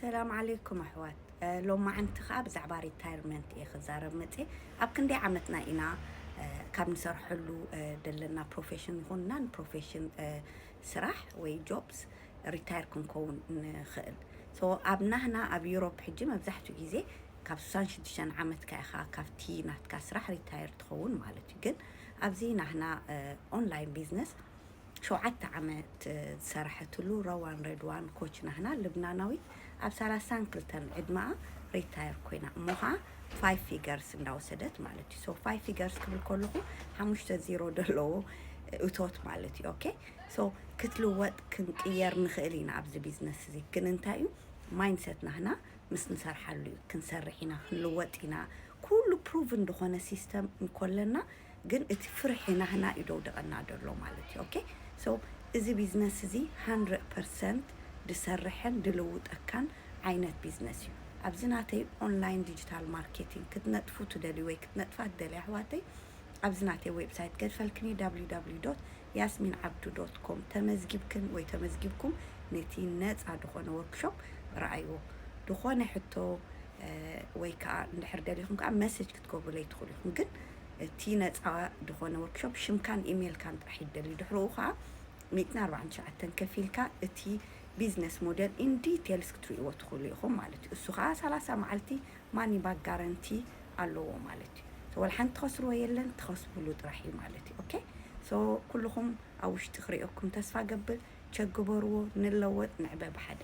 ሰላም ዓለይኩም ኣሕዋት። ሎማዓንቲ ከዓ ብዛዕባ ሪታይርመንት እየ ክዛረብ መፅእ። ኣብ ክንደይ ዓመትና ኢና ካብ ንሰርሐሉ ደለና ፕሮፌሽን ይኹን ናን ፕሮፌሽን ስራሕ ወይ ጆብስ ሪታይር ክንከውን ንኽእል? ሶ ኣብ ናህና ኣብ ዩሮፕ ሕጂ መብዛሕትኡ ግዜ ካብ ስሳን ሽዱሽተን ዓመትካ ኢኻ ካብቲ ናትካ ስራሕ ሪታይር ትኸውን ማለት እዩ። ግን ኣብዚ ናህና ኦንላይን ቢዝነስ ሸውዓተ ዓመት ዝሰራሐትሉ ረዋን ረድዋን ኮች ናህና ልብናናዊት ኣብ ሰላሳን ክልተን ዕድመኣ ሪታየር ኮይና እሞ ከዓ ፋይቭ ፊገርስ እንዳወሰደት ማለት እዩ። ሶ ፋይቭ ፊገርስ ክብል ከለኹ ሓሙሽተ ዜሮ ዘለዎ እቶት ማለት እዩ። ኦኬ፣ ሶ ክትልወጥ ክንቅየር ንኽእል ኢና ኣብዚ ቢዝነስ እዚ። ግን እንታይ እዩ ማይንድሰት ናህና ምስ ንሰርሓሉ እዩ። ክንሰርሕ ኢና፣ ክንልወጥ ኢና። ኩሉ ፕሩቭን ዝኾነ ሲስተም እንኮለና ግን እቲ ፍርሒ ናህና እዩ ደውደቐና ደሎ ማለት እዩ። ኦኬ፣ ሶ እዚ ቢዝነስ እዚ ሃንድረድ ፐርሰንት ድሰርሕን ድልውጠካን ዓይነት ቢዝነስ እዩ። ኣብዚ ናተይ ኦንላይን ዲጂታል ማርኬቲንግ ክትነጥፉ ትደልዩ ወይ ክትነጥፋ ትደልያ ኣሕዋተይ፣ ኣብዚ ናተይ ዌብሳይት ገድፈልክኒ www yasminabdu.com ተመዝጊብክን ወይ ተመዝጊብኩም ነቲ ነፃ ዝኾነ ወርክሾፕ ረኣይዎ። ዝኾነ ሕቶ ወይ ከዓ እንድሕር ደሊኹም ከዓ መሰጅ ክትገብሩለይ ትኽእሉ ኢኹም። ግን እቲ ነፃ ዝኾነ ወርክሾፕ ሽምካን ኢሜይልካን ጥራሕ ይደልዩ። ድሕርኡ ከዓ ሚእትን ኣርባዓን ትሽዓተን ከፊልካ እቲ ቢዝነስ ሞዴል ኢን ዲቴልስ ክትርእይዎ ትኽእሉ ኢኹም ማለት እዩ። እሱ ከዓ ሰላሳ መዓልቲ ማኒ ባክ ጋረንቲ ኣለዎ ማለት እዩ። ወላ ሓንቲ ትኸስርዎ የለን፣ ትኸስብሉ ጥራሕ እዩ ማለት እዩ። ኦኬ፣ ሶ ኩልኹም ኣብ ውሽጢ ክርእየኩም ተስፋ ገብር። ቸግበርዎ፣ ንለወጥ፣ ንዕበ ብሓደ።